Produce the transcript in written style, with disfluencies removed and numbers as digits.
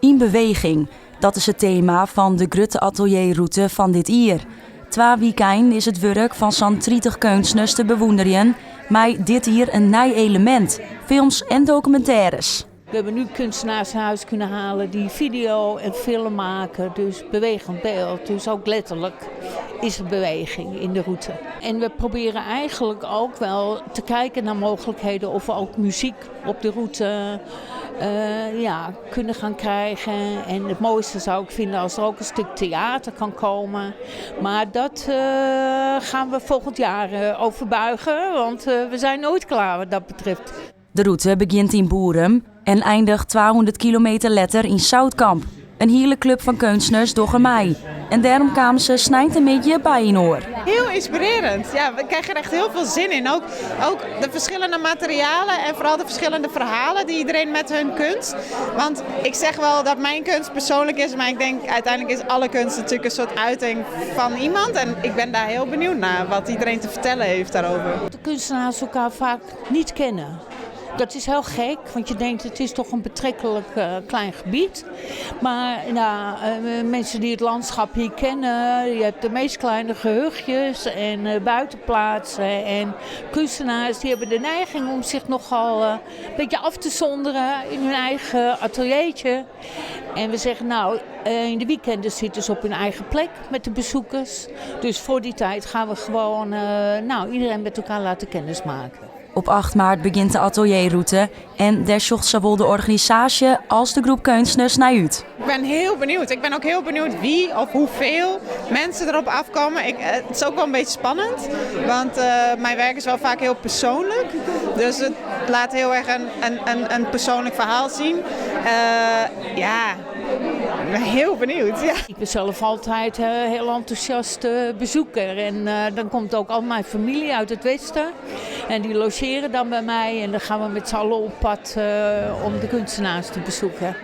Yn beweging, dat is it tema fan de grutte atelierrûte fan dit jier. Twa wykeinen is it wurk fan sa'n 30 keunstners te bewûnderjen, mei dit jier in nij elemint, films en dokumintêres. We hebben nu kunstenaars in huis kunnen halen die video en film maken, dus bewegend beeld. Dus ook letterlijk is er beweging in de route. En we proberen eigenlijk ook wel te kijken naar mogelijkheden of we ook muziek op de route ja, kunnen gaan krijgen. En het mooiste zou ik vinden als er ook een stuk theater kan komen. Maar dat gaan we volgend jaar overbuigen, want we zijn nooit klaar wat dat betreft. De rûte begjint yn Boerum en einiget 200 kilometer letter yn Zoutkamp. In hiele klup fan keunstners dogge mei. En dêrom kamen se sneintemiddei byinoar. Heel inspirerend. Ja, we krijgen er echt heel veel zin in. Ook, ook de verschillende materialen en vooral de verschillende verhalen die iedereen met hun kunst. Want ik zeg wel dat mijn kunst persoonlijk is, maar ik denk uiteindelijk is alle kunst natuurlijk een soort uiting van iemand. En ik ben daar heel benieuwd naar wat iedereen te vertellen heeft daarover. De kunstenaars elkaar vaak niet kennen. Dat is heel gek, want je denkt het is toch een betrekkelijk klein gebied. Maar nou, mensen die het landschap hier kennen, je hebt de meest kleine gehuchtjes en buitenplaatsen. En kunstenaars die hebben de neiging om zich nogal een beetje af te zonderen in hun eigen ateliertje. En we zeggen nou, in de weekenden zitten ze op hun eigen plek met de bezoekers. Dus voor die tijd gaan we gewoon nou, iedereen met elkaar laten kennismaken. Op 8 maart begjint de atelierrûte en dêr sjocht sawol de organisaasje as de groep keunstners nei út. Ik ben heel benieuwd. Ik ben ook heel benieuwd wie of hoeveel mensen erop afkomen. Het is ook wel een beetje spannend, want mijn werk is wel vaak heel persoonlijk. Dus het laat heel erg een persoonlijk verhaal zien. Ja, ik ben heel benieuwd. Ja. Ik ben zelf altijd heel enthousiast bezoeker. En dan komt ook al mijn familie uit het westen. En die logeren dan bij mij. En dan gaan we met z'n allen op pad om de kunstenaars te bezoeken.